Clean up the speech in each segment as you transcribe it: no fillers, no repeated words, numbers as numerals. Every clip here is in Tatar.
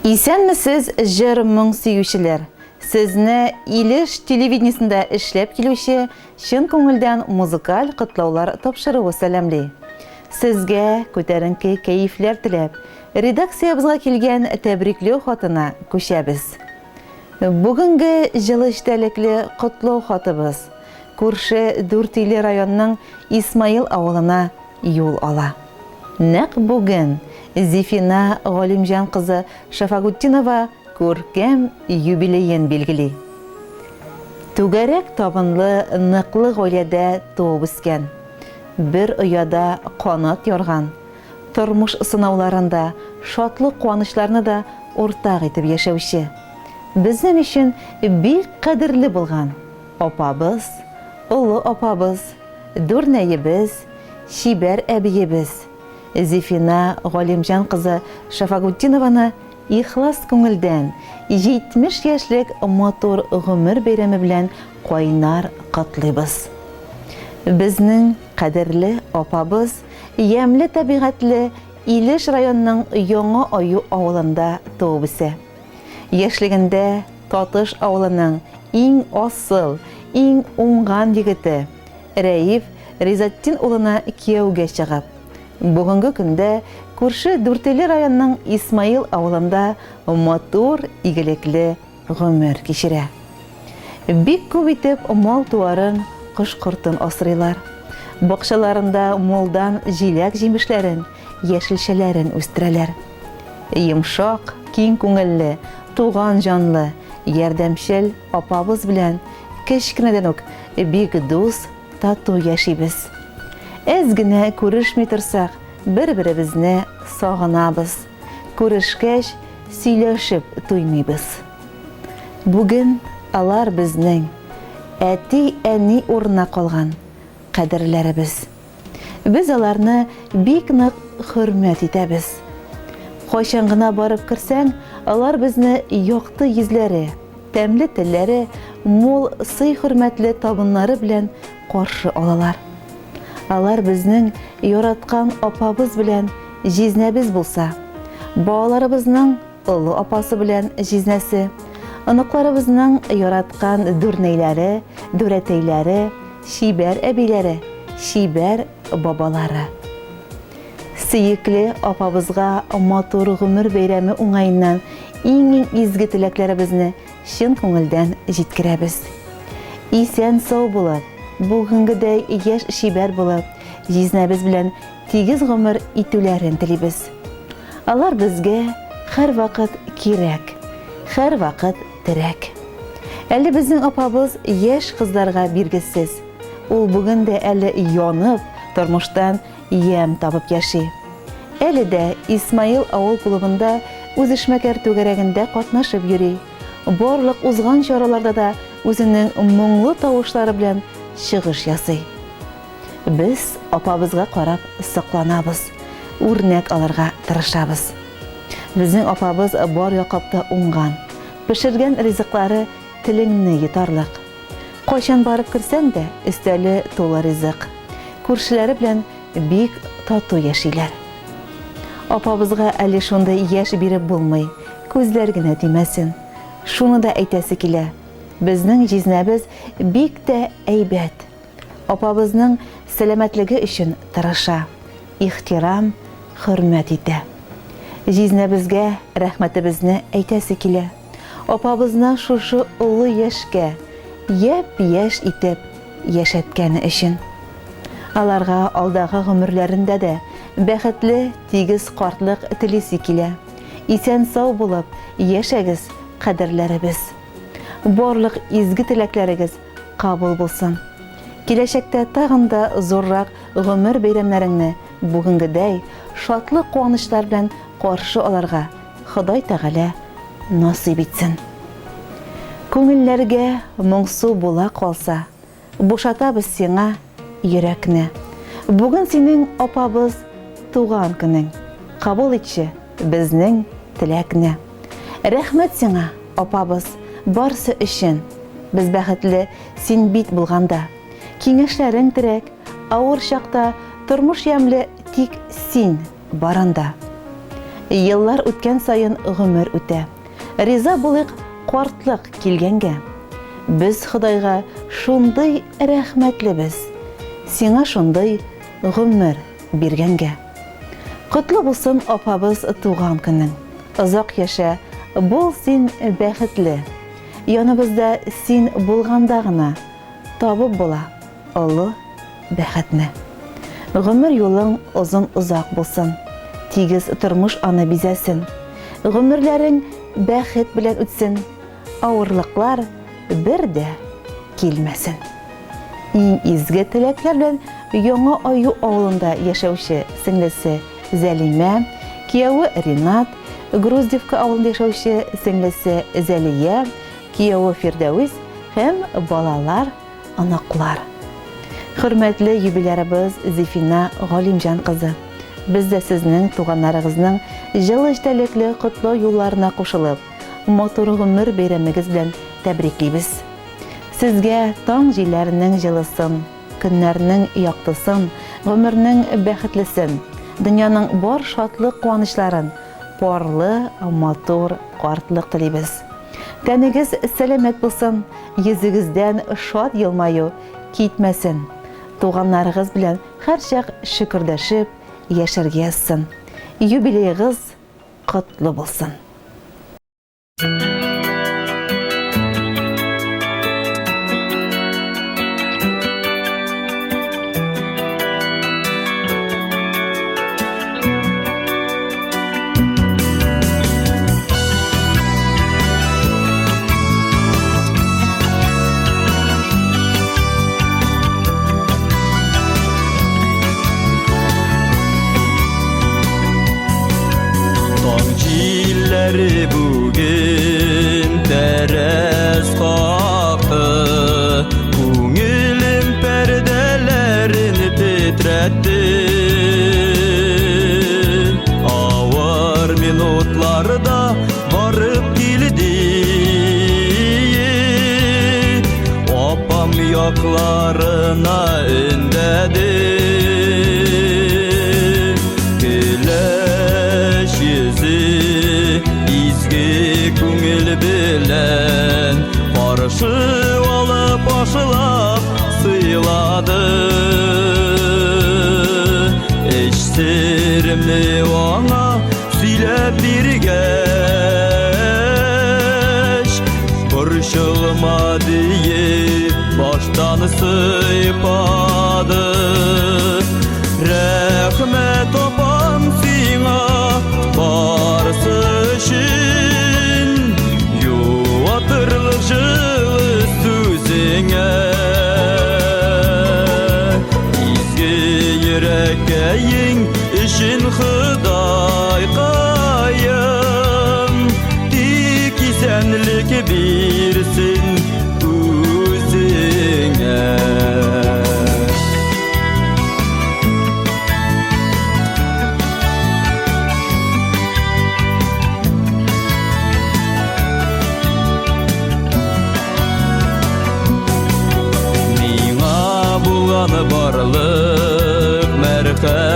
Исәнмесез, җыр-моң сөючеләр! Сезне Илеш телевидениесендә эшләп килүче чын күңелдән музыкаль котлаулар тапшыруы сәламли. Сезгә күтәренке кәефләр теләп, редакциябезгә килгән тәбрикләү хатына күчәбез. Бүгенге җылы эчтәлекле котлау хатыбыз күрше Дүртөйле районының Исмаил авылына юл ала. Нәкъ бүген Зифина Галимҗан кызы Шафагутдинова күркәм юбилеен билгели. Түгәрәк табынлы ныклы гаиләдә туып үскән, бер ояда канат ярган, тормыш сынауларын да, шатлык-куанычларны да уртак итеп яшәүче, безнең өчен бик кадерле булган апабыз, олы апабыз, дүрнәебез, чибәр әбиебез Зифина Галимҗан кызы Шафагутдинованы ихлас күңелдән 70 яшьлек матур гомер бәйрәме белән кайнар котлыйбыз. Безнең кадерле апабыз Ямьле табигатьле Илеш районының Яңа Аю авылында туып үсә. Яшьлегендә Татыш авылының иң асыл, иң уңган егете Рәиф Ризатдин улына кияүгә чыгып, бүгенге көндә күрше Дүртөйле районының Исмаил авылында матур, игелекле гомер кичерә. Бик күп итеп мал-туарын, кош-кортын асрыйлар. Бакчаларында мулдан җиләк-җимешләрен, яшелчәләрен үстерәләр. Йомшак, киң күңелле, туган җанлы, ярдәмчел апабыз белән кечкенәдән үк бик дус, тату яшибез. Әз генә күрешми торсак, бер-беребезне сагынабыз. Күрешкәч, сөйләшеп туймыйбыз. Бүген алар безнең әти-әни урынына калган кадерләребез. Без аларны бик нык хөрмәт итәбез. Кайчан гына барып керсәң, алар безне якты йөзләре, тәмле телләре, мул сый-хөрмәтле табыннары белән каршы алалар. Алар безнең яраткан апабыз белән җизнәбез булса, балаларыбызның олы апасы белән җизнәсе, оныкларыбызның яраткан дүрнәйләре, дүрәтәйләре, чибәр әбиләре, чибәр бабалары. Сөекле апабызга матур гомер бәйрәме уңаеннан иң-иң изге теләкләребезне чын күңелдән җиткерәбез. Исән-сау булып, бүгенгедәй яшь чибәр булып, җизнәбез белән тигез гомер итүләрен телибез. Алар безгә һәрвакыт кирәк, һәрвакыт терәк. Әле безнең апабыз яшь кызларга биргесез. Ул бүген дә әле янып, тормыштан ямь табып яши. Әле дә Исмаил авыл клубында үзешмәкәр түгәрәгендә катнашып йөри. Барлык узган чараларда да үзенең моңлы тавышлары белән чыгыш ясый. Без апабызга карап сокланабыз, үрнәк алырга тырышабыз. Безнең апабыз бар яклап та уңган. Пешергән ризыклары телеңне йотарлык. Кайчан барып керсәң дә, өстәле тулы ризык. Күршеләре белән бик тату яшиләр. Апабызга әле шундый яшь биреп булмый, күзләр генә тимәсен. Шуны да әйтәсе килә, безнең җизнәбез бик тә әйбәт. Апабызның сәламәтлеге өчен тырыша, ихтирам, хөрмәт итә. Җизнәбезгә рәхмәтебезне әйтәсе килә. Апабызны шушы олы яшькә япь-яшь итеп яшәткәне өчен. Аларга алдагы гомерләрендә дә бәхетле, тигез картлык телисе килә. Исән-сау булып яшәгез, кадерләребез! Барлык изге теләкләрегез кабул булсын. Киләчәктә тагын да зуррак гомер бәйрәмнәреңне бүгенгедәй шатлык-куанычлар белән каршы алырга Ходай Тәгалә насыйп итсен. Күңелләргә моңсу була калса, Бушатабыз сиңа йөрәкне. Бүген синең, апабыз, туган көнең. Кабул итче безнең теләкне. Рәхмәт сиңа, апабыз, барсы өчен. Без бәхетле син бит булганда. Киңәшләрең терәк, авыр чакта тормыш ямьле тик син барында. Еллар үткән саен гомер үтә. Риза булыйк картлык килгәнгә. Без Ходайга шундый рәхмәтлебез, Сиңа шундый гомер биргәнгә. Котлы булсын, апабыз, туган көнең. Озак яшә, бул син бәхетле. Яныбызда син булганда гына табып була олы бәхетне. Гомер юлың озын-озак булсын, тигез тормыш аны бизәсен. Гомерләрең бәхет белән үтсен, авырлыклар бер дә килмәсен. Иң изге теләкләр белән Яңа Аю авылында яшәүче сеңлесе Зәлимә, кияве Ринат, Груздевка авылында яшәүче сеңлесе Зәлия, кияве Фирдәвис һәм балалар, оныклар. Хөрмәтле юбилярыбыз Зифина Галимҗан кызы, без дә сезнең туганнарыгызның җылы эчтәлекле котлау юлларына кушылып, матур гомер бәйрәмегез белән тәбриклибез. Сезгә таң җилләренең җылысын, көннәрнең яктысын, гомернең бәхетлесен, дөньяның бар шатлык-куанычларын, парлы, матур картлык телибез. Тәнегез сәламәт булсын, йөзегездән шат елмаю китмәсен. Туганнарыгыз белән һәрчак чөкердәшеп яшәргә язсын. Юбилеегыз котлы булсын! Таң җилләре бүген тәрәз какты, Күңелем пәрдәләрен тетрәтте. Авыр минутларда барып килде, Апам якларына өндәде. Көләч йөзе, изге күңел белән каршы алып ашлап сыйлады. Эч серемне аңа сөйләп биргәч, борчылма диеп баштан сыйпады. Рәхмәт, апам, сиңа барысы өчен, юатырлык җылы сүзеңә. Изге йөрәккәең өчен Ходайкаем, тик исәнлек бирсен үзеңә. Миңа булганы барлык мәрхәмәтең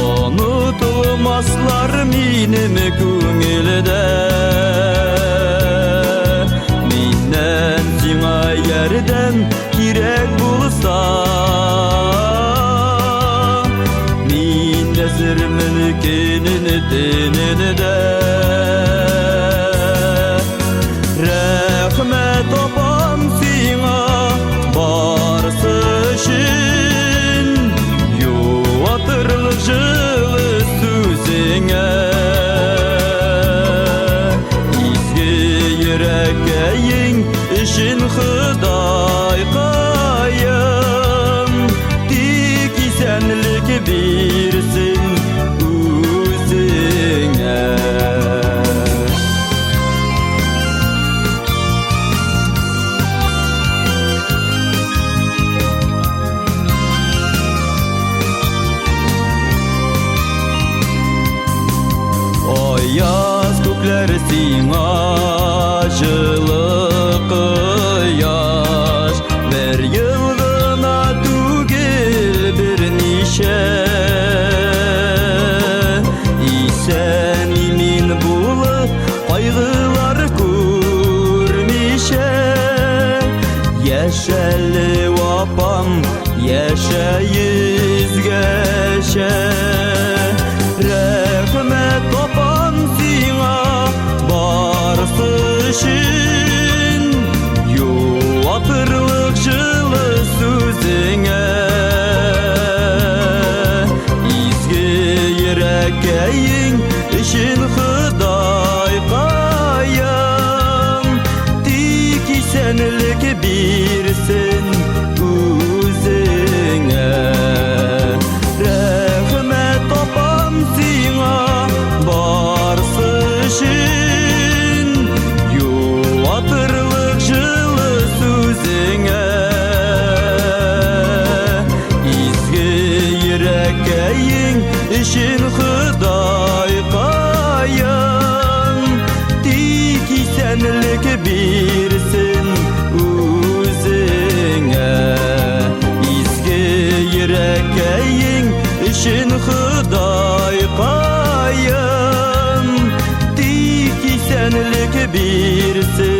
онытылмаслар минем күңелдә. Миннән сиңа ярдәм кирәк булса, мин әзермен көнен төнен дә. Рәхмәт, апам, сиңа барысы өчен, юатырлык җылы сүзеңә. Изге йөрәккәең өчен Ходайкаем, тик исәнлек бирсен үзеңә. Яшә йөзгәчә. Рәхмәт, апам, сиңа барысы өчен, юатырлык җылы сүзеңә. Изге йөрәккәең өчен, Ходайкаем, тик исәнлек бирсен үзеңә. Рәхмәт, апам, сиңа барысы өчен, юатырлык җылы сүзеңә. Изге йөрәккәең өчен, Ходайкаем, тик исәнлек бирсен үзеңә. Изге йөрәккәең өчен, Ходайкаем, тик исәнлек бирсен.